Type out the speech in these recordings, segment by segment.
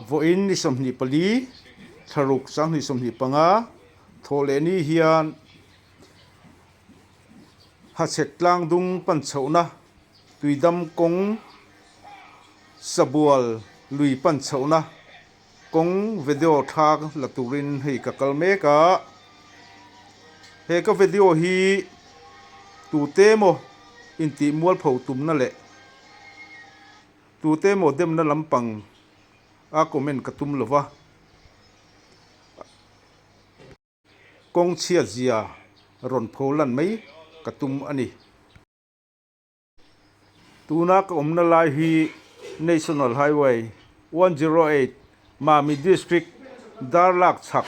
Vawiin ni 24 thlaruk 2025 thawh leh ni hian Hachhek tlangdung pan chhohna Tuidam kawng Sabual lui pan chhohna kawng video tha la turin hei ka kal mek a. He ka video hi tute emaw intih mualpho tumna leh tute emaw demna lampang a comment ka tum lova. Kawng chhiat zia rawn pho lan mai ka tum a ni. Tuna ka awmna lai hi National Highway 108 Mami District Darlak chhak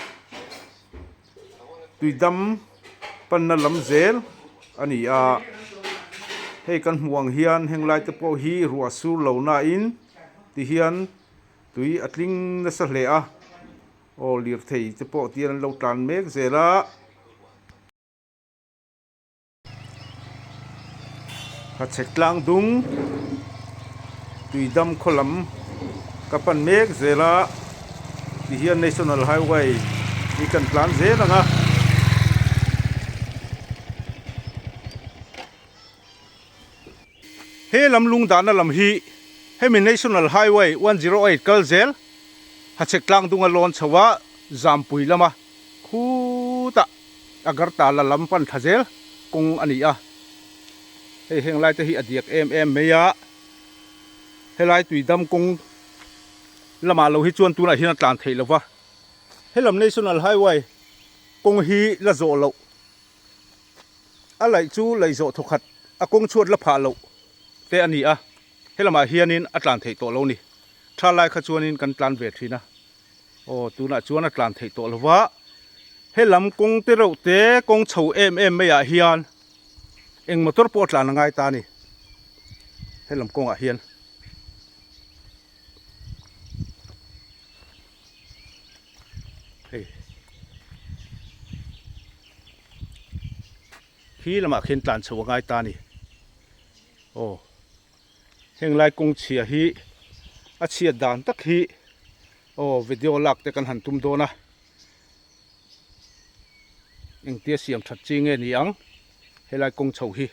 Tuidam panna lam zel a ni a. Hei kan hmuh ang hian heng lai te pawh hi ruah sur lo nain tihian tui a tling nasa hle a. Aw lirthei te pawh tian an lo tlan mek zel a. Hachhek tlang dung tuidam khaw lam ka pan mek zel a tihian national highway hi kan tlan zel ang a. He lam lung dahna lam hi hemi national highway 108 kal zel Hachhek tlang dunga lawn chho a Zampui lama khutah Agartala lam pan thla zel kawng a ni a. Hei heng lai te hi a diak em em mai a, helai tuidam kawng lamah lo hi chuan tunah hian a tlan theih lo va. Helam National Highway kawng hi la zawh loh a laih chu laih zawh thawkhat a kawng chhuat la phah loh te a ni a, helamah hianin a tlan theih tawh lo ni. Tha lai kha chuanin kan tlan ve thin a. Aw tunah chuan a tlan theih tawh lo va, helam kawng te reuh te kawng chho em em mai ah hian eng motor pawh a tlan a ngai ta a ni helam kawngah hian. Hei khi lamah khian tlan chho a ngai ta a ni aw. Heng lai kawng chhia hi a chhiat dan tak hi aw video lak te kan han tum dawn a, engtia siam that chi nge ni ang helai kawng chho hi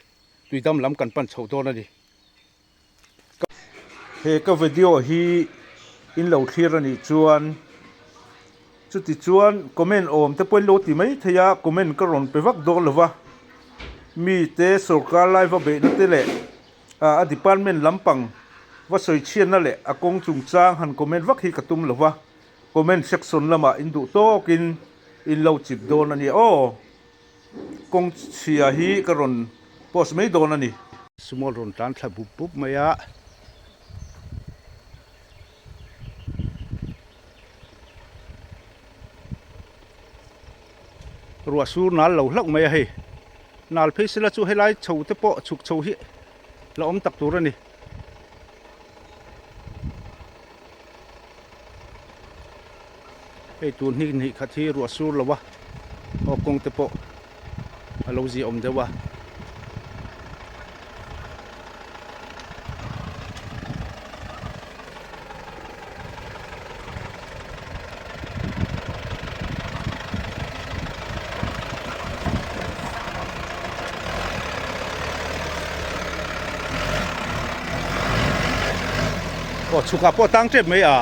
tuidam lam kan pan chho dawn a ni. He ka video hi in lo thlir a nih chuan chuti chuan comment awm te pawh in lo ti mai thei a comment ka rawn pe vak dawn lo va mite sorkar lai va beihna te leh. A department lampang va sawi chhiatna leh a kawng chungchang han comment vak hi ka tum lo va, comment section lamah in duh tawkin in lo chip dawn a nia aw. Kawng chhia hi ka rawn post mai dawn a ni. Small rawn tlan thla bup bup mai a. Ruah sur nal lo hlauh mai a hei. Nal phei sela chu helai chho te pawh chhuk chho hi la awm tak tur a ni. Hei tun hi hnih khat hi ruah sur lo a aw kawng te pawh a lo ziahawm deuh a. Aw chhukah pawh tang tep mai a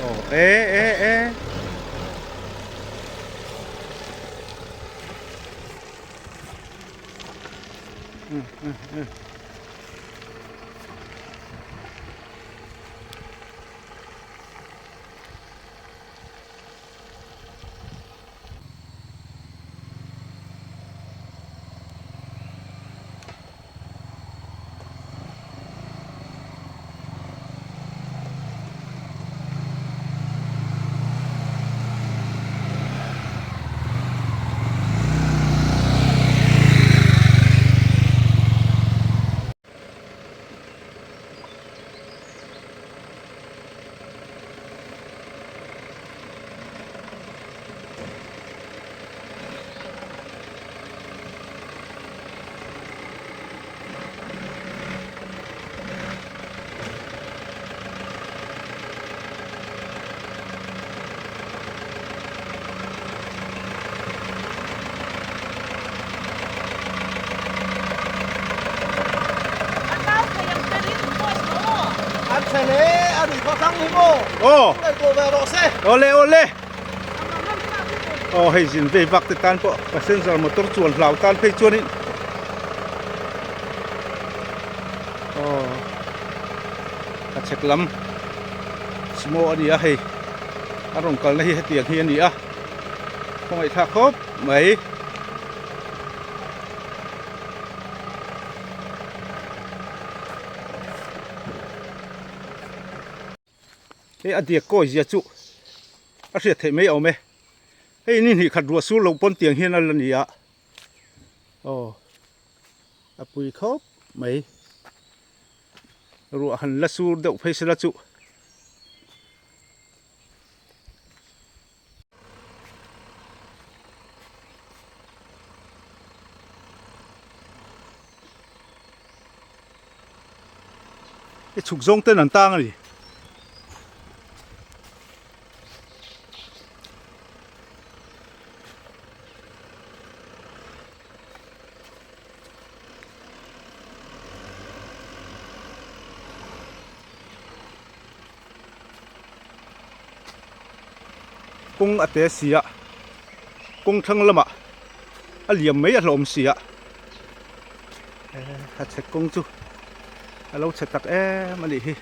aw e e e chhe hle a ni khawthlang hi maw? Aw. Ngaihtuah ve rawh se. Awle awle. Aw hei zin vei vak te tan pawh passenger motor chuan hlau tan phei chuanin aw a chhek lam sumo a ni a hei a rawn kalna hi hetiang hi a ni a khawngaihthlak khawp mai. Hei a diak kawi zia chu a hriat theih mai awm e hei ni hnih khat ruah sur loh pawn tiang hian a la ni a aw a pui khawp mai ruah han la sur deuh phei sela chu. I chhuk zawng ten an tang a ni. Kawng a te si a, kawng thlang lamah a liam mai a hlawm si a, a chhe kawng chu a lo chhe tak em a nih hi.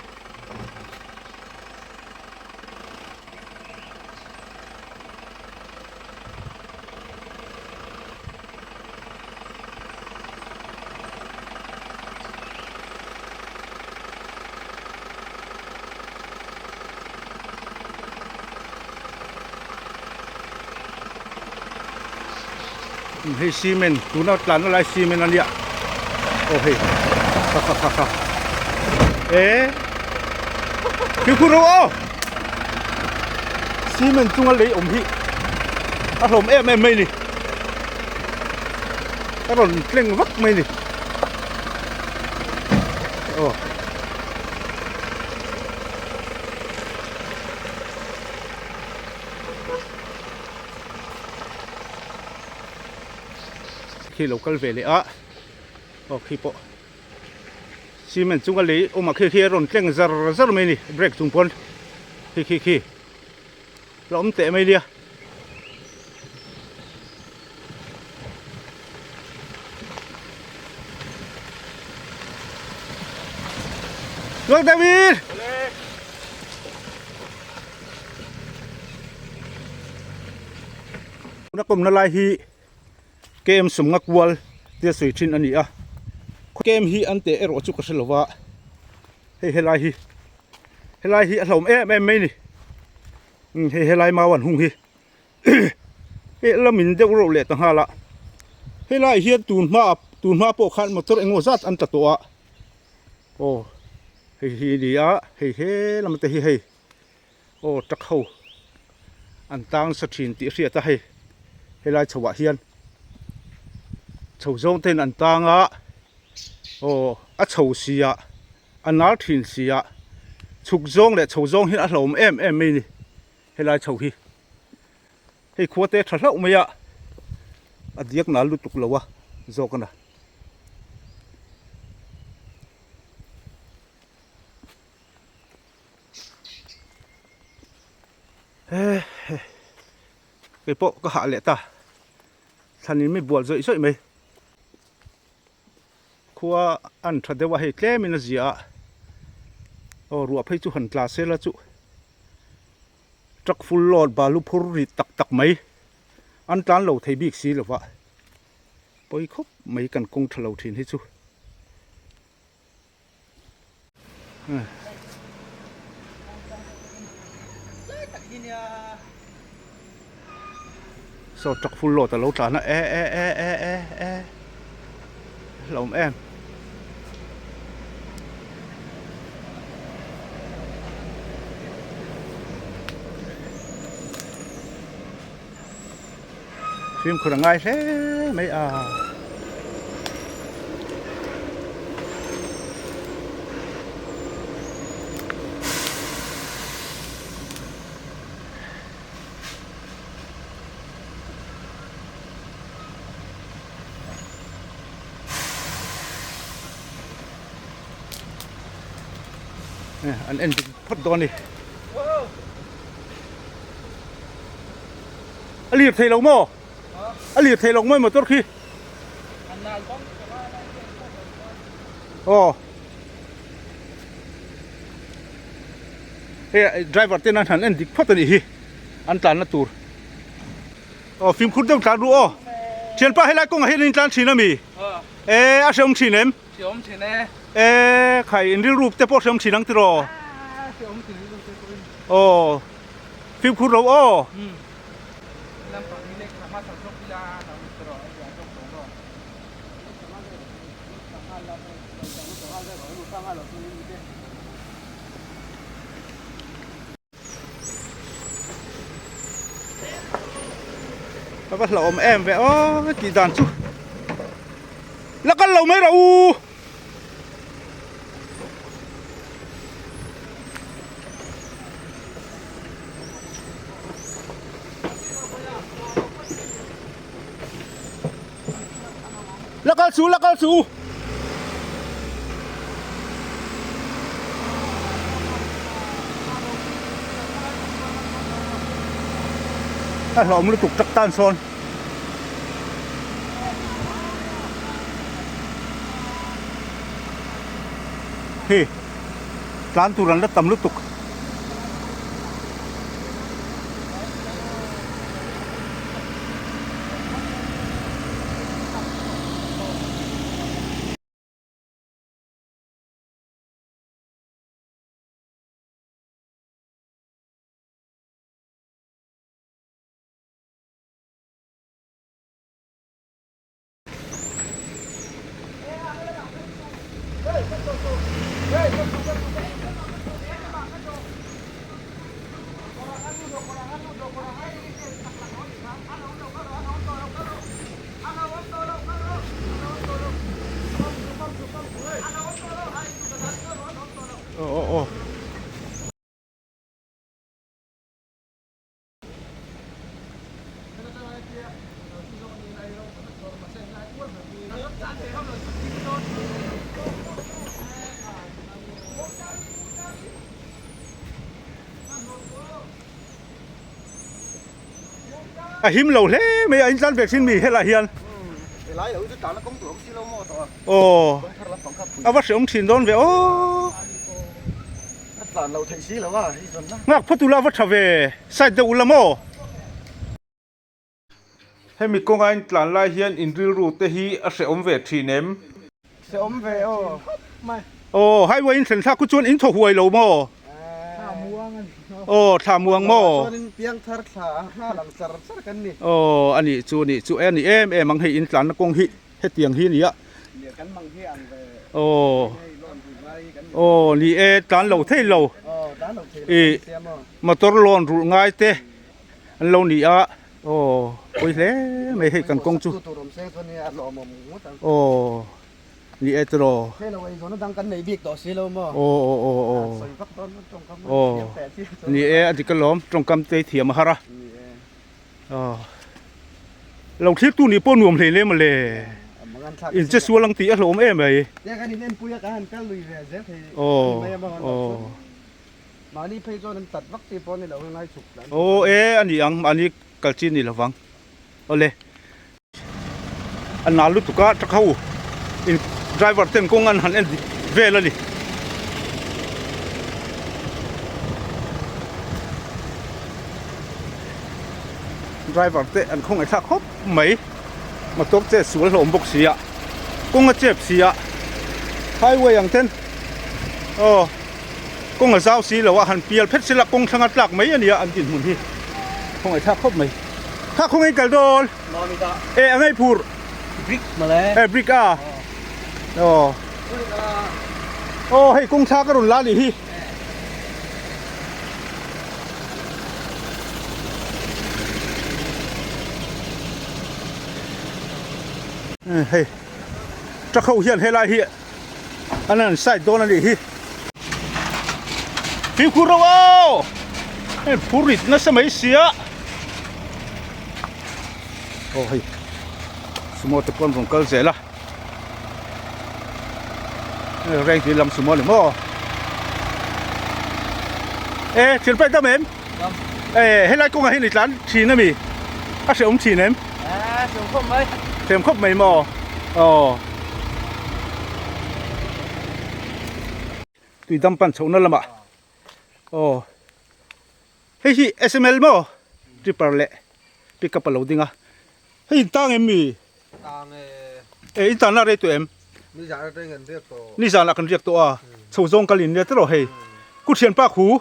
Hei cement tuna tlanna lai cement a nia aw hei kha kha kha kha e fimkhur rawh aw cement chunga lei awm hi a hlawm em em mai ni a rawn tleng vak mai ni aw. Khi lo kal ve leh a aw khi pawh cement chunga lei awm ah khi khi a rawn tleng zar zar mai a ni brake chung pawn khi khi khi la awm teh mai nia. Luak David! Tuna kawmna lai hi KM sawmnga kual tia sawi thin a ni a. KM hi an teh erawh chu ka hre lo va, hei helai hi helai hi a hlauhawm em em mai a ni. Hei helai mau an hung hi hei lamin deuh reuh leh ta nghal a helaiah hian tun hma tun hma pawh khan motor engemaw zat an tla tawh a aw hei hi a ni a hei he lam te hi hei aw truck ho an tang sa thin tih a hriat a hei helai chho ah hian chho zawng ten an tang a aw a chho si a. A nal thin si a, chhuk zawng leh chho zawng hian a hlauhawm em em mai a ni helai chho hi. Hei khua te tha hlauh mai a, a diak nal lutuk lo a zawk a na. Kei pawh ka hah leh ta, thlan in mi bual zawih zawih mai. Khua an tha deuh a hei tlem in a zia a aw ruah phei chu han tla sel a chu truck full load balu phur ri tak tak mai an tlan lo thei bik si lova pawi khawp mai kan kawng tha lo thin hi chu. Saw truck full load a lo tlan a e e e e e e hlauhawm em. Fimkhur a ngai hle mai a. An en dik phawt dawn a ni. A lir thei lo maw? A lir thei lo maw motor khi? Aw. Hei driver ten an han en dik phawt a nih hi an tlanna tur. Aw fimkhur deuh tlan ru aw. Thianpa helai kawngah hian in tlan thin a mi? E a hreawm thin em? Hreawm thin e. E khai in rilru te pawh hreawm thin ang tiraw? A hreawm thin rilru te pawhin. Aw fimkhur lo aw. Umm lampang hi lek hma chho zawk ila lo ni tiraw a zia zawk tawh maw? A va hlauhawm em ve aw tih dan chu la kal lo mai rawh u. La kal su la kal su. A hlawm lutuk tak tan sawn. Hi tlan tur an la tam lutuk. Aw aw aw. A him lo hle mai a intlan ve thin mi helai hian aw a va hreawm thin dawn ve aw nghak phawt ula a va tha ve side deuh ula maw. Hemi kawnga intlan lai hian in rilru te hi a hrehawm ve thin em? Hrehawm ve aw. Aw highway in thlen thlak khu chuan in thaw huai lo maw? Thla muang a ni. Aw thla muang maw? Chuan in piang thar thla hna lang char char kan ni. Aw a nih chu nih chu e a ni em em ang hei intlanna kawng hi hetiang hi a ni a. Nia kan mang hi ang ve. Aw. Hei loan rulh ngai kan ni. Aw ni e tlan lo thei lo. Aw tlan lo thei lo kan siam aw. Motor loan rulh ngai te an lo ni a. Aw pawi hle mai hei kan kawng chu. Aw ni e tiraw. Aw aw aw aw aw ni e a dik alawm tawngkam te thiam a har a. Aw lo thlir tu nih pawh nuam hlei lem mawle in che sual ang tih a hlawm em mai. Aw aw. Mahni phei chuan an tlat vak chi pawh a ni lo a ngai chhuk tlan. Aw e a ni ang mahni kal chi a ni lovang awle. A nal lutuk a truck ho in driver ten kawng an han en dik vel a ni. Driver te an khawngaih thlak khawp mai motor che sual hlawm bawk si a kawng a chep si a highway ang ten aw. Kawng a zau si lo a, han pial phet sela kawng thlanga tlak mai a nia an dinhmun hi khawngaih thlak khawp mai. Kha khawngaih kal dawn e a ngaih phur brick mawle e brick a aw aw hei kawng thla ka rawn la nih hi. Hei truck ho hian helai hi An han side dawn a nih hi. Fimkhur rawh aw! Hei phur rit nasa mai sia. Aw hei sumo te pawh an rawn kal zel a. Hei reng tih lam sumo a ni maw? E thian paih dam em? Dam. E helai kawngah hian i tlan thin a mi? A hrehawm thin em? A hrehawm khawp mai. Hrehawm khawp mai maw? Aw. Tui dam pan chhohna lamah. Aw. Hei hi SML maw? Tripper leh pickup a lo ding a. Hei in tang em mi? Tang e. E in tanna rei tawh em? Nizan atangin kan riak tawh. Nizanah kan riak tawh a. Chho zawng kal in nia tiraw hei. Ku thianpa khu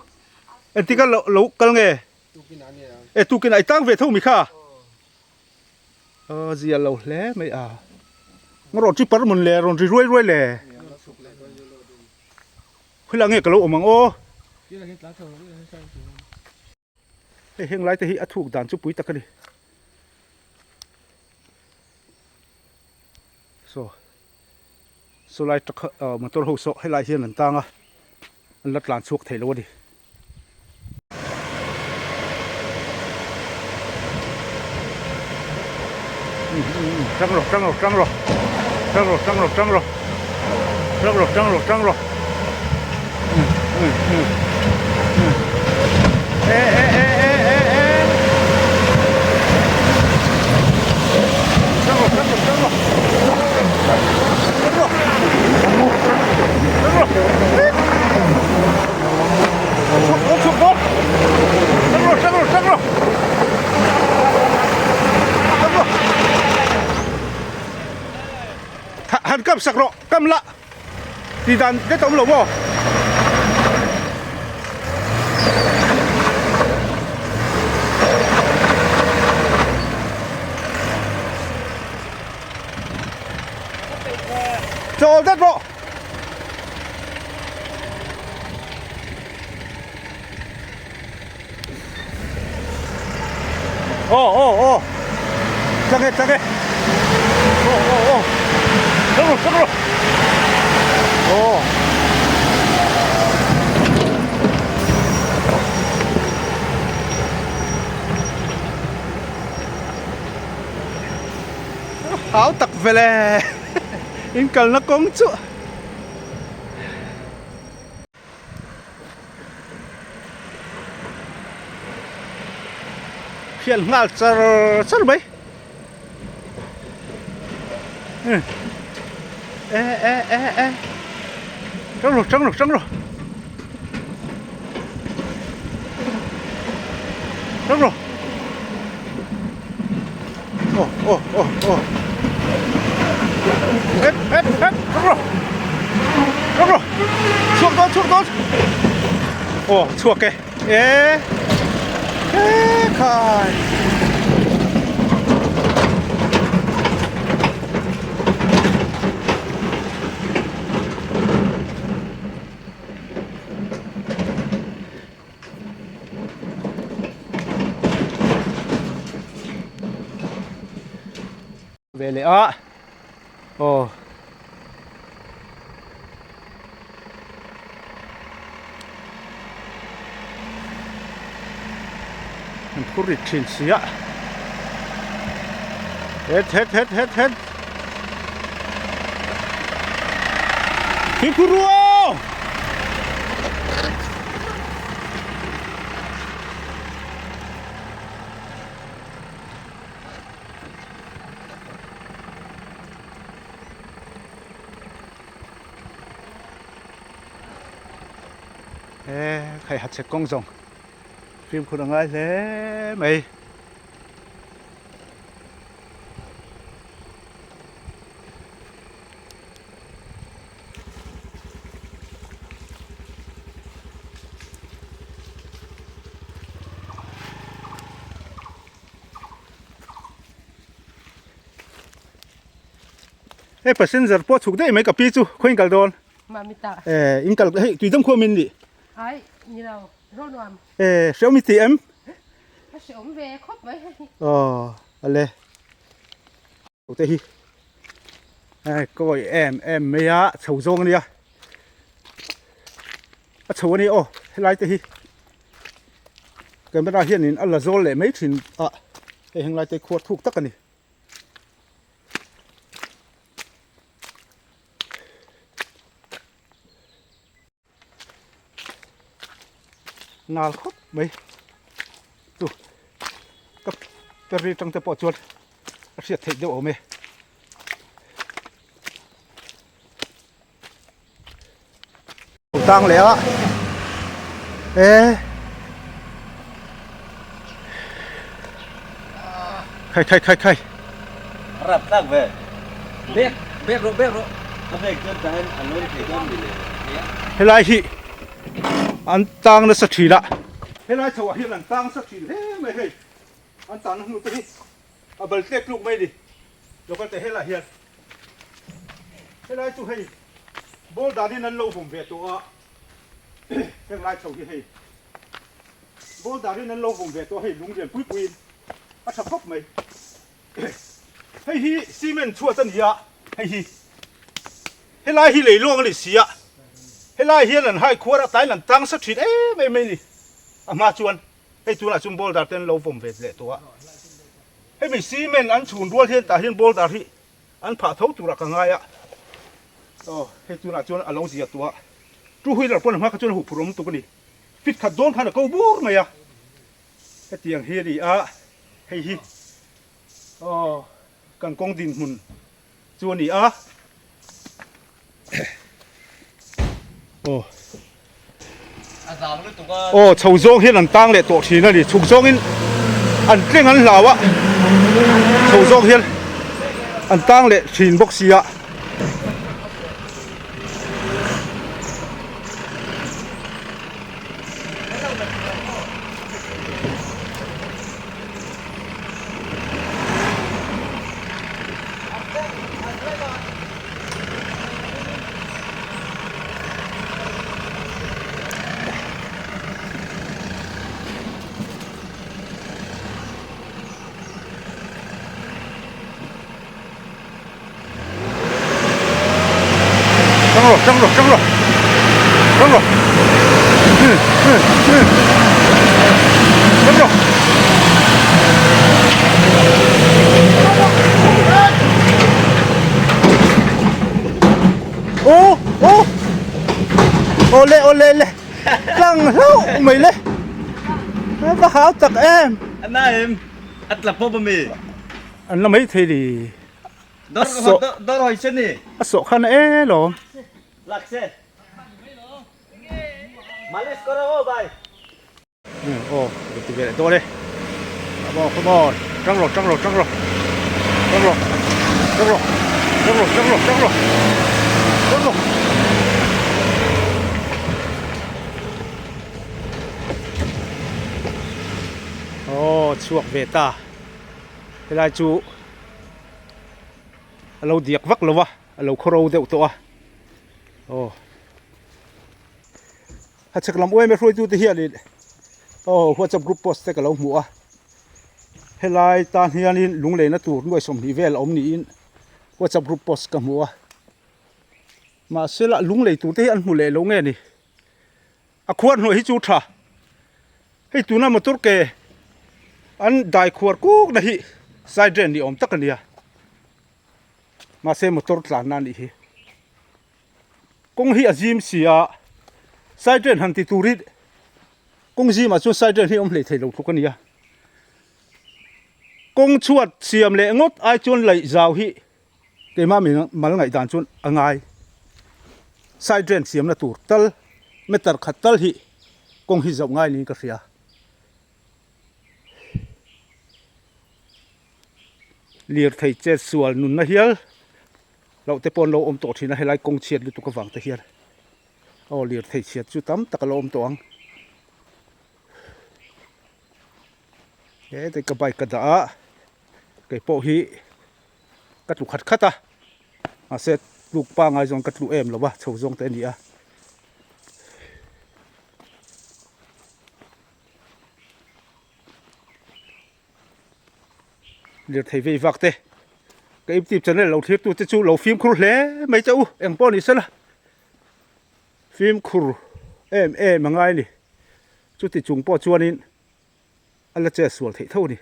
entika lo lo kal nge? Tukin ah nia. E tukin ah i tang ve tho mi kha? Aw zia lo hle mai a. Ngarawh tripper mawn le rawn ri ruai ruai le. Khawilai nge ka lo awm ang aw. Hei heng lai te hi a thuk dan chu pui tak a ni. Saw saw lai truck ah motor ho saw helai hian an tang a an la tlan chhuak thei lo a ni. Tang rawh tang rawh tang rawh tang rawh tang rawh tang rawh tang rawh tang rawh tang rawh e e e e e e tang rawh tang rawh tang rawh tang rawh tang rawh chhuak dawn chhuak dawn tang rawh tang rawh tang rawh tang rawh han kam sak rawh kam la tih dan det a awm lo maw chawl det rawh. Aw aw aw tlang e tlang e aw aw aw tlang rawh tlang rawh aw hau tak vele in kalna kawng chu. Hriat nghal char char mai e e e e tang rawh tang rawh tang rawh tang rawh aw aw aw aw het het het tang rawh tang rawh chhuak dawn chhuak dawn aw chhuak e e e khai Ve leh a aw an phur rit thin si a het het het het het Fimkhur ru aw! He khai hat chek kawng zawng fimkhur a ngai hle mai. Hei passenger pawh chhuk daih mai ka pi chu khaw in kal dawn. Mami ta. Eh in kal hei tui dam khuam in nih. Ai ni lo ro nuam. Eh hreawm i ti em? Ka hreawm ve khawp mai. Aw ale. Te hi ai kawi em em mai a chho zawng a nia a chho a ni aw helai te hi camera hianin a la zawl leh mai thin a hei henglai te khuar thuk tak a ni. Nal khawp mai chu ka per ri tang te pawh chuan a hriat theih deuh awm e. Tang leh a e khai khai khai khai rap tak ve bek bek ro bek ro a bek chuan tahen a lawn thei dawn mi le helai hi an tang nasa thin a helai chho ah hian an tang nasa thin hle mai hei an tan na hnu te hi a bal tlek tluk mai a ni local te helai hian helai chu hei ball danin an lo vawm ve tawh a heng lai chho hi hei ball danin an lo vawm ve tawh a hei lung lian pui puiin a tha khawp mai hei hi cement chhuat a ni a hei hi helai hi lei lawng a ni si a helai hian an hai khuar a tlaiin an tang sa thin em em mai a ni a hma chuan hei tunah chuan boulder te an lo vawm ve leh tawh a hemi cement an chhun rual hian tah hian boulder hi an phah tho turah ka ngai a aw hei tunah chuan a lo zia tawh a two wheeler pawn a hma kha chuan a huh phur awm tuk a ni fit khat dawn khan a ko bur mai a. Hetiang hi a ni a, hei hi aw kan kawng dinhmun chu a ni a. Aw aw chho zawng hian an tang leh tawh thin a ni, chhuk zawngin an tleng an hlau a, chho zawng hian an tang leh thin bawk si a. Tang rawh tang rawh tang rawh tang rawh tang rawh ô ô ô le ô le le tlang hlauh mai le va hau tak em Anh em at la pawp ami an la mai thei ni A sawh a sawh khan e lawm. Aw ka ti ve leh dawn e. Come on come on tang rawh tang rawh tang rawh tang rawh tang rawh tang rawh tang rawh tang rawh tang rawh. Aw chhuak ve ta helai chu. A lo diak vak lo va, a lo khawro deuh tawh a. Aw. A chhak lam uaim a hruaitute hianin aw WhatsApp group post te ka lo hmu a. Helai tan hianin lungleina tur nuai 20 vel a awm niin WhatsApp group post ka hmu a. Mahse lah lunglei tur te hi an hmu leh lo nge ni. A khuar hnuai hi chu tha. Hei tuna motor ke an dai khuar kuk na hi side drain ni awm tak a nia. Mahse motor tlan na anih hi. Kawng hi a zim si a, side drain han ti turin kawng zimah chuan side drain hi a awm hlei thei lo tluk a nia. Kawng chhuat siam leh ngawt ai chuan laih zau hi Keimah mi mal ngaihdan chuan a ngai. Side drain siamna tur tal meter khat tal hi kawng hi zauh ngai niin ka hria. Lirthei chet sual nunna hial loh te pawh an lo awm tawh thin a helai kawng chhiat lutuk avang te hian aw lirthei chhiat chu tam tak a lo awm tawh ang. He ka bike ka dah a keipawh hi. Ka tlu khat khat a, mahse tluk pangai zawng ka tlu em lo a, chho zawng te a ni a. Lirthei vei vak te, ka youtube channel lo thlir tu te chu lo fimkhur hle mai che u, eng pawh ni sela fimkhur em em a ngai a ni, chuti chung pawh chuanin a la che sual theih tho a ni.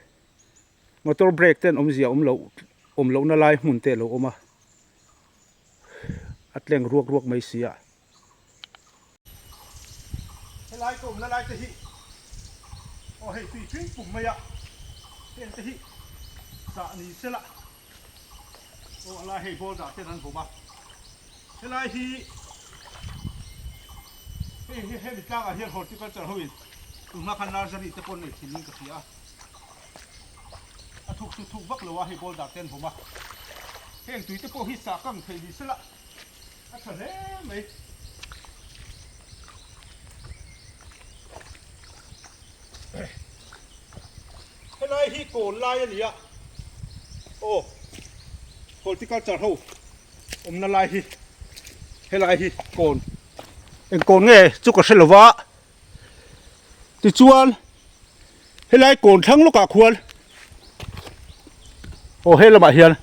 Motor brake ten awmzia awm loh awm lohna lai hmun te a lo awm a, a tleng ruak ruak mai si a. Helai ka awmna lai te hi Aw hei tui tling pum mai a, heng te hi sah ni sela aw a lai hei boulder ten an vawm a, helai hi hei hi hemi tlangah hian horticulture ho in tunhma khan nursery te pawh an nei thin in ka hria a, a thuk chu thuk vak lo a hei boulder te an vawm a, heng tui te pawh hi sah kang theih ni sela a tha hle mai. Helai hi kawl lai a ni a, aw horticulture ho awmna lai hi helai hi kawn eng kawn nge chu ka hre lo va, tichuan helai kawn thlang lawkah khuan aw he lamah hian.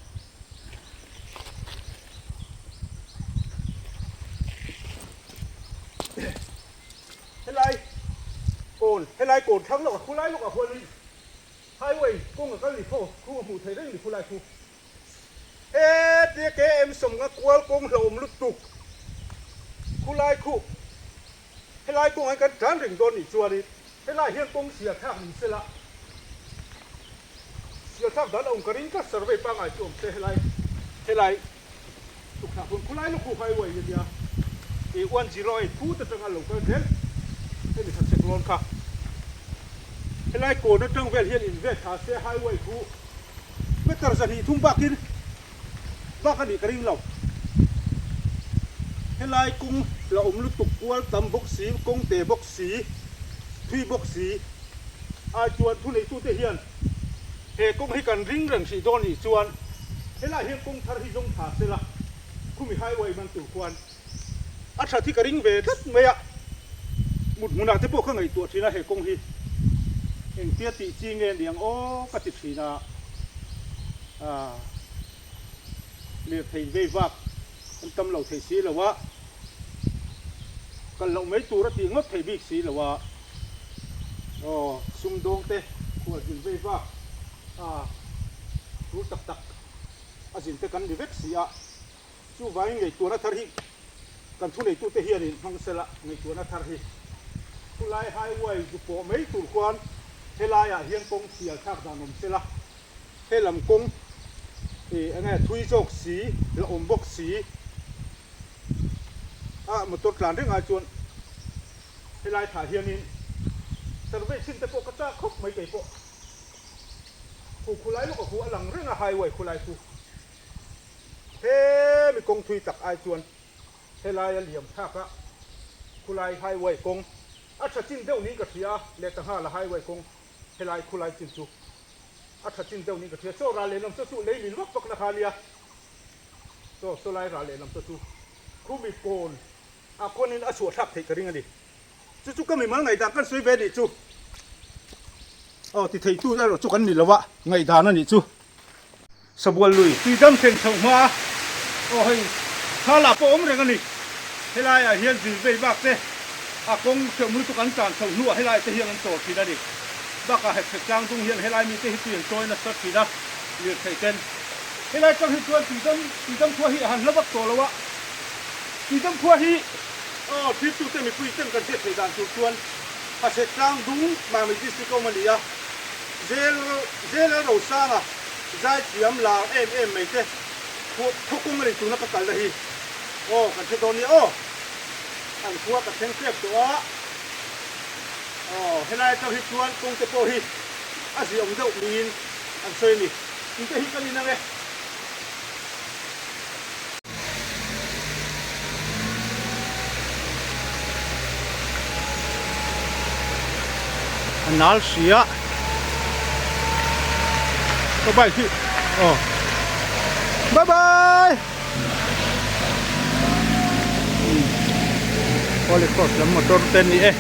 Helai kawn helai kawn thlang lawk a khulai lawk ah huanin highway kawng a kal ni khaw khu a hmuh theih reng ni khulai khu hetia KM sawmnga kual kawng hlauhawm lutuk khulai khu helai kawng ah hian kan tlan reng dawn nih chuanin helai hian kawng sial thlak ni sela sial thlak dan a awm ka ring tlat survey pangngai chu awm se helai helai Tukthlah hun khulai lawk khu highway hi a nia, i 108 phut atanga lo kal zel hemi kha chek lawn kha. Helai kawn atang vel hian in vel thla se highway khu meter zahnih thum bakin bak a nih ka ring lo. Helai kawng la awm lutuk kual tam bawk si, kawng te bawk si, thui bawk si ai chuan thuneitute hian He kawng hi kan ring reng hrih dawn nih chuan helai hian kawng thar hi zawng tha sela khumi highway man tur khuan a that hi ka ring ve tlat mai a, mut hmunah te pawh ka ngaihtuah thin a he kawng hi engtia tih chi nge niang aw ka ti thin a, aah lirthei vei vak an tam lo thei si lo a, kal loh mai tur a tih ngawt thei bik si lo a. Aw sumdawng te khual zin vei vak a tul tak tak a zin te kan ni vek si a, chuvangin ngaihtuahna thar hi kan thuneitute hianin hmang sela ngaihtuahna thar hi khulai highway zu pawh mai tur khuan helaiah hian kawng sial thlak dan awm sela helam kawng ih enge thui zawk si la awm bawk si a motor tlan reng ai chuan. Helai thlah hianin survey chhin te pawh ka chak khawp mai kei pawh. Khu khulai lawk a khu a lang reng a highway khulai khu. Hemi kawng thui tak ai chuan helai a liam thlak a khulai highway kawng a tha chin deuh niin ka hria a leh ta nghal a highway kawng helai khulai chin chu a tha chin deuh niin ka hria. Chaw ral lehlam chaw chu lei min vak vak na kha nia chaw sawlai ral lehlam chaw chu khumi kawn A kawnin a chhuah thlak theih ka ring a ni. Chu chu ka mimal ngaihdan kan sawi ve a nih chu. Aw ti thei tu erawh chu kan ni lo a, ngaihdan a nih chu. Sabual lui tui dam thleng chhoh hma a, aw hei thla lah pawh awm reng a ni. Helai ah hian zir vei bak te a kawng hrehawm lutuk an tlan chhoh hnuah helai te hian an chawl thin a ni. Bakah hekhrek tlang dung hian helai mite hi tui an chawi nasa thin a, lirthei ten. Helai tang hi chuan tui dam tui dam khua hi a han hla vak tawh lo a. Tuidam khua hi aw thirtute mipui ten kan hriat theih dan tur chuan Hachhek tlang dung Mami District awm a ni a, Zel Zel Rosanga zaithiam lar em em mai te khuap thawkawng a ni tuna ka kalna hi aw kan hre dawn nia aw an khua ka thleng tep tawh a aw helai atang hi chuan kawng te pawh hi a ziawm deuh niin an sawi a ni tute hi kan inang e. A nal si a ka bike hi aw bye bye holy cross lam motor te ni e.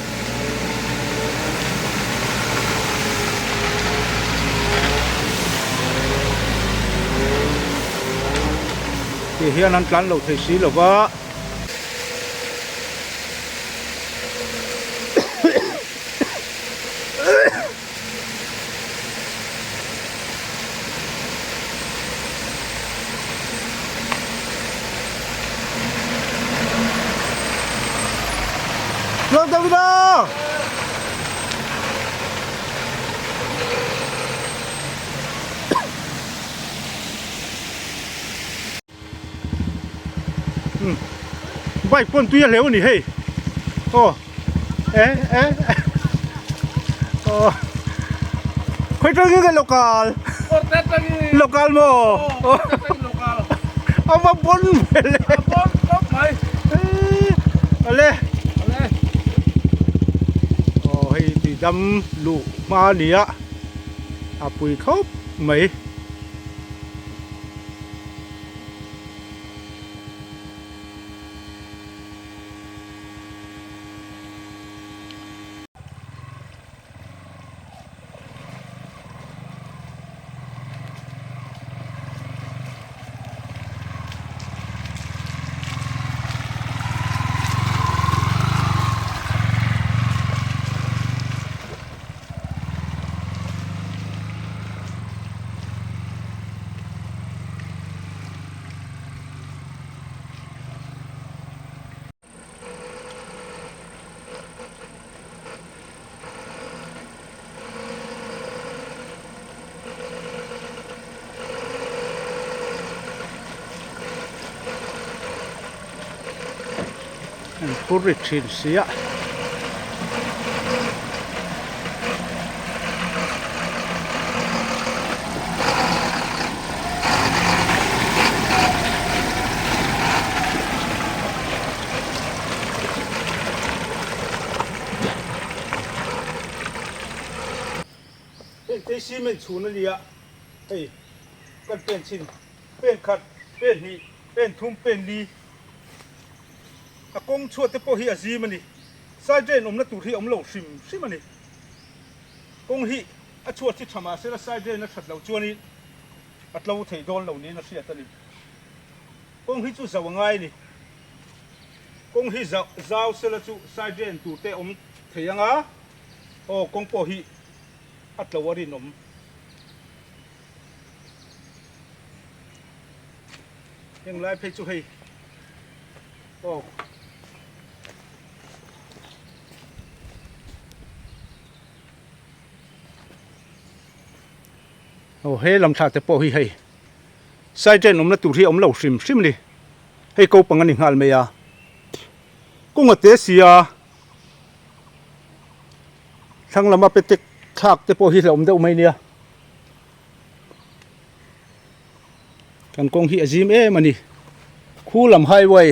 Ti hian an tlan lo thei si lo va. Tluang Davida! Bike pawn tui a hleuh a ni hei aw e e aw khawi tangin nge local local maw a va bon ve le ale aw hei tuidam luh hma a ni a a pui khawp mai. An phur ri thin si a. Heng te cement chhun a nia hei kan pen chin pen khat pen hnih pen thum pen li a kawng chhuat te pawh hi a zim a ni side drain awmna tur hi a awm lo hrim hrim a ni kawng hi a chhuat hi tha mahse la side drain a that loh chuanin a tlo thei dawn lo niin a hriat a ni. Kawng hi chu zau a ngai a ni. Kawng hi zau zau sela chu side drain tur te awm thei ang a, aw kawng pawh hi a tlo a rinawm. Heng lai phei chu hei aw. Aw he lam thla te pawh hi hei side drain awmna tur hi a awm lo hrim hrim a ni hei ko pang a ni nghal mai a kawng a te si a thlang lama petek thlak te pawh hi hlauhawm deuh mai nia kan kawng hi a zim em a ni khu lam highway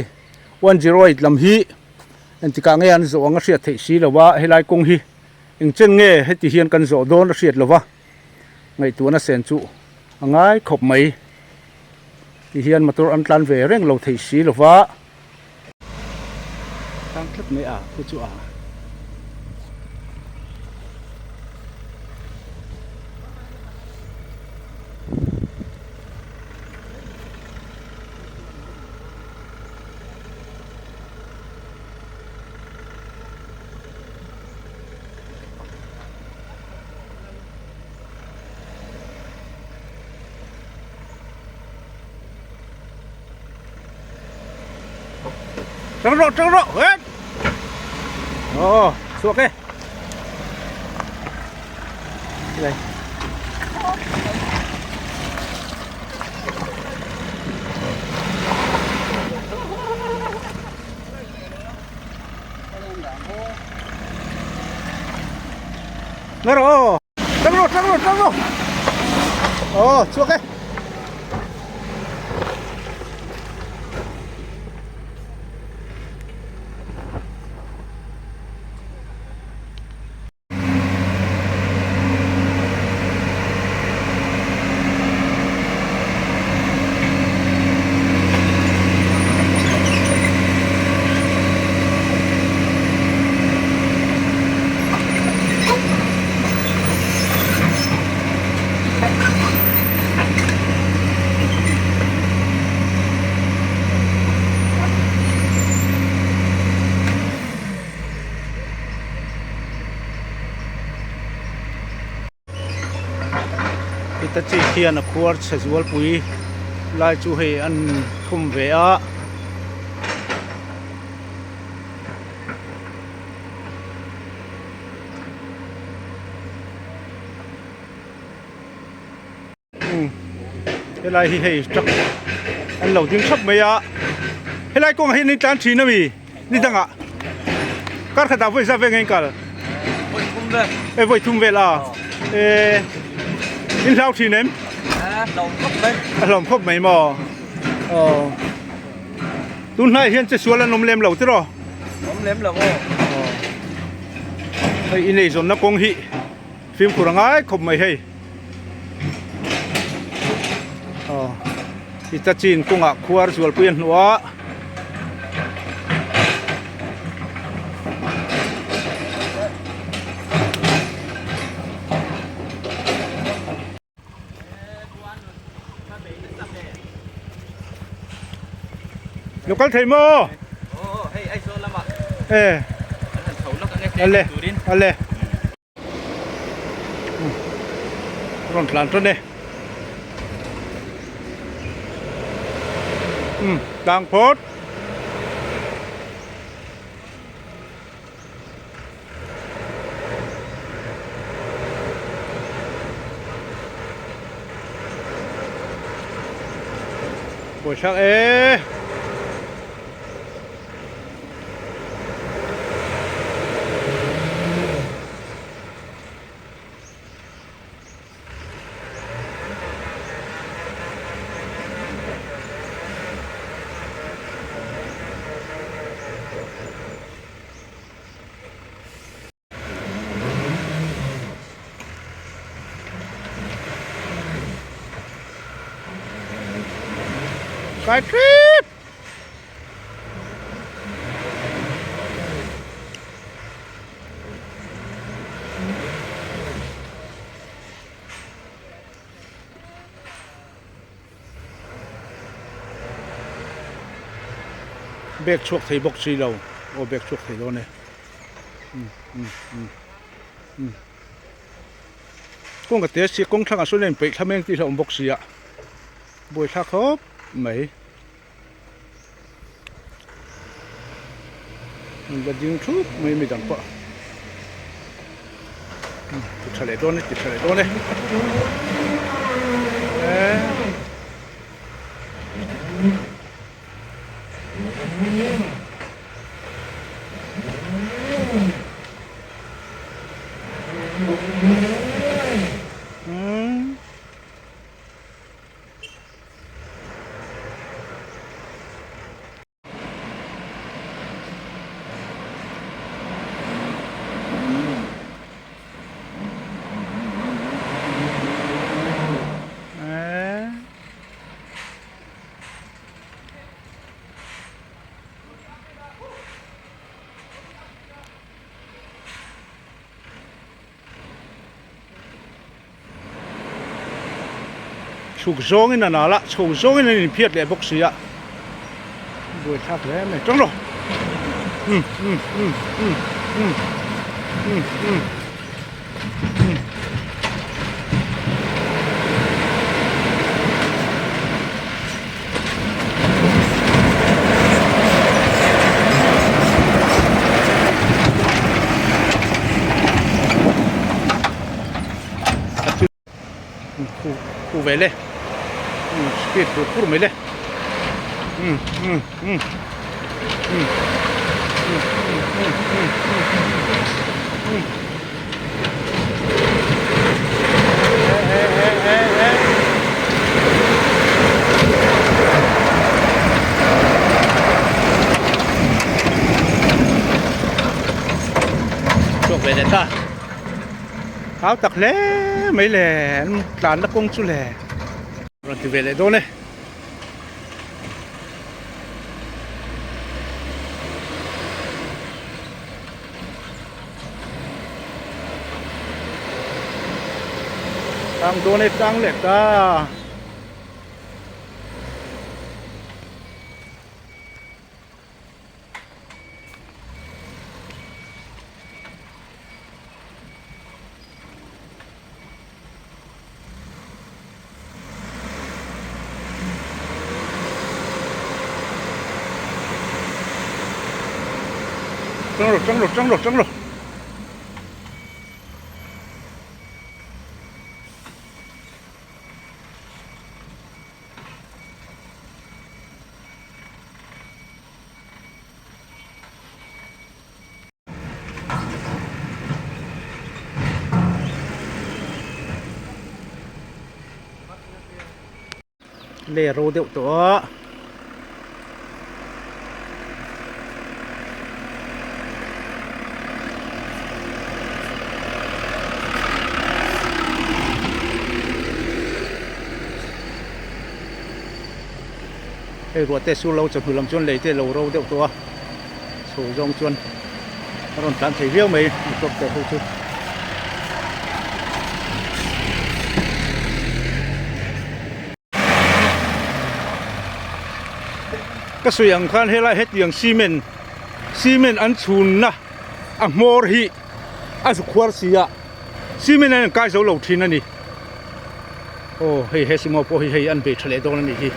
108 lam hi engtikah nge an zawh ang a hriat theih si lo a helai kawng hi engchen nge heti hian kan zawh dawn a hriat lo va. Ngaihtuahna sen chu a ngai khawp mai ti hian motor an tlan ve reng lo thei si lova. Tang tlat mai a khu chu a. Tang rawh tang rawh het Ồ chhuak e Đây Nghe rồi Tang rawh tang rawh tang rawh Aw chhuak e Hitachi khian a khuar chhe zualpui lai chu hei an thum ve a. Helai hi hei truck an lo ding thap mai a. Helai kawngah hian in tlan thin ami ni dangah kar khatah vawi zat vel nge in kal? Vawi thum vel. E vawi thum vel a. E in hlau thin em? A hlawm khawp mai. A hlawm khawp mai maw? Aw. Tun hnaiah hian che sual an awm lem lo tiraw? Awm lem lo aw. Hei i neizawnna kawng hi fimkhur a ngai khawp mai hei. Aw Hitachi in kawngah khuar zualpui a hnuh a. Lo kal thei maw? E. Ale ale. Rawn tlan tan e. Um tlang phawt. Buaithlak e. Kai trip! Bag chhuak thei bawk si lo aw bag chhuak thei dawn e um um um um kawng ka te si kawng thlangah sawn a inpeih thla mek tih hi a awm bawk si a buaithlak khawp mai an la ding thup mai midang pawh ti tha leh dawn e ti tha leh dawn e eee. Chhuk zawngin a nal a, chho zawngin an inphiat leh bawk si a, buaithlak hle mai tang rawh um um um um um um um um. Khu khu ve le speed tur kur mai le um um um um um um um um e e e e chhuak ve leh ta. Thau tak hle mai le an tlanna kawng chu le rawn ti ve leh dawn e. Tang dawn e tang leh ta. Tang rawh tang rawh tang rawh tang rawh. Lei a ro deuh tawh a. Hei ruah te sur lo chawhnu lam chuan lei te lo ro deuh tawh a chho zawng chuan a rawn tlan thei viau mai motor te ho chu. Ka sawi ang khan helai hetiang cement cement an chhunna a hmawr hi a zu khuar si a cement an kai zo lo thin a ni aw hei he sumo pawh hi hei an bei tha leh dawn a nih hi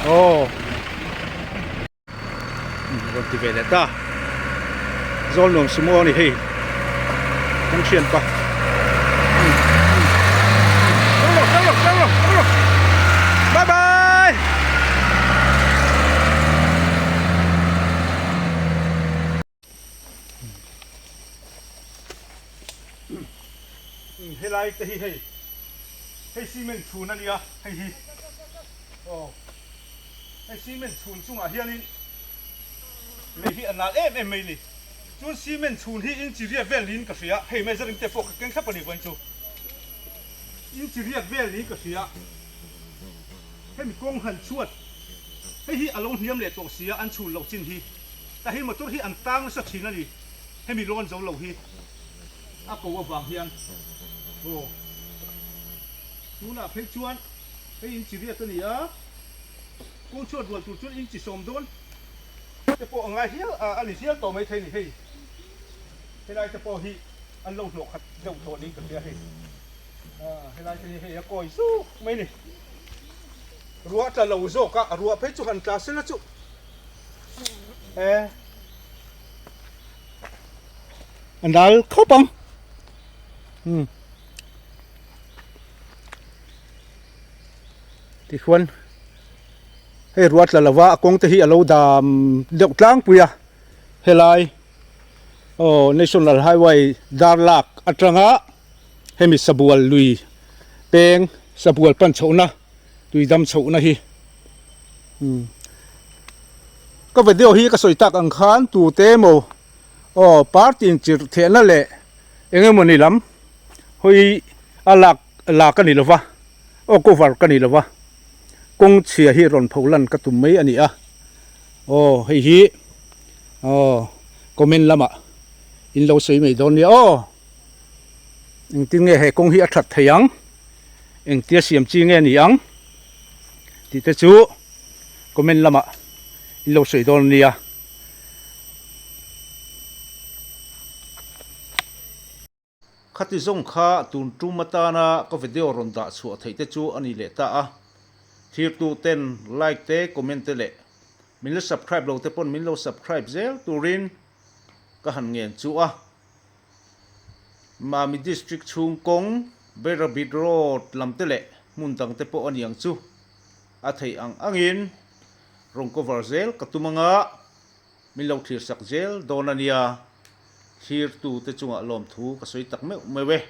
aw. Rawn ti ve leh ta zawl nuam sumo a ni hei kan thian pa bye bye helai te hi hei hei cement chhun a nia hei hi aw. Hei cement chhun chungah hianin lei hi a nal em em mai ni. Chuan cement chhun hi inchi riat vel niin ka hria, hei measuring tape pawh ka keng thlap a ni vawiin chu. Inchi riat vel niin ka hria. Hemi kawng han chhuat hei hi a lo hniam leh tawh sia an chhun loh chin hi. Tah hi motor hi an tang nasa thin a ni, hemi lawn zo lo hi a ko avang hian. Aw tunah phei chuan hei inchi riat a ni a. Kawng chhuat rual tur chuan inchi sawm dawn te pawh a ngai hial a, a ni hial tawh maithei ni hei. Helai te pawh hi an lo hnawh khat deuh tawh niin ka hria hei. Helai te hi hei a kawi zuk mai ni. Ruah tla lo zawk a, ruah phei chu han tla sela chu e a nal khawp ang. Umm. Tichuan hei ruah tla lova a kawng te hi a lo dam deuh tlangpui a helai aw national highway dar lak atanga hemi sabual lui peng sabual pan chhohna tui dam chhohna hi umm ka video hi ka sawi tak ang khan tute emaw aw party inchirh thehna leh eng emawni lam hawi a lak la ka ni lova aw cover ka ni lova kawng chhia hi rawn pho lan ka tum mai a ni a aw hei hi aw comment lamah in lo sawi mai dawn nia aw engtin nge he kawng hi a that thei ang engtia siam chi nge ni ang tih te chu comment lamah in lo sawi dawn nia. Khati zawng kha tun tum atana ka video rawn dah chhuah theih te chu a ni leh ta a. Thirtu ten like te, comment te leh min la subscribe lo te pawn min lo subscribe zel turin ka han ngen chu a. Mami District chhung kawng Bairabit Road lam te leh hmun dang te pawh a ni ang chu a theih ang angin rawn cover zel ka tum anga. Min lo thlir sak zel dawn a nia, thlirtu te chungah lawmthu ka sawi tak meuh meuh e.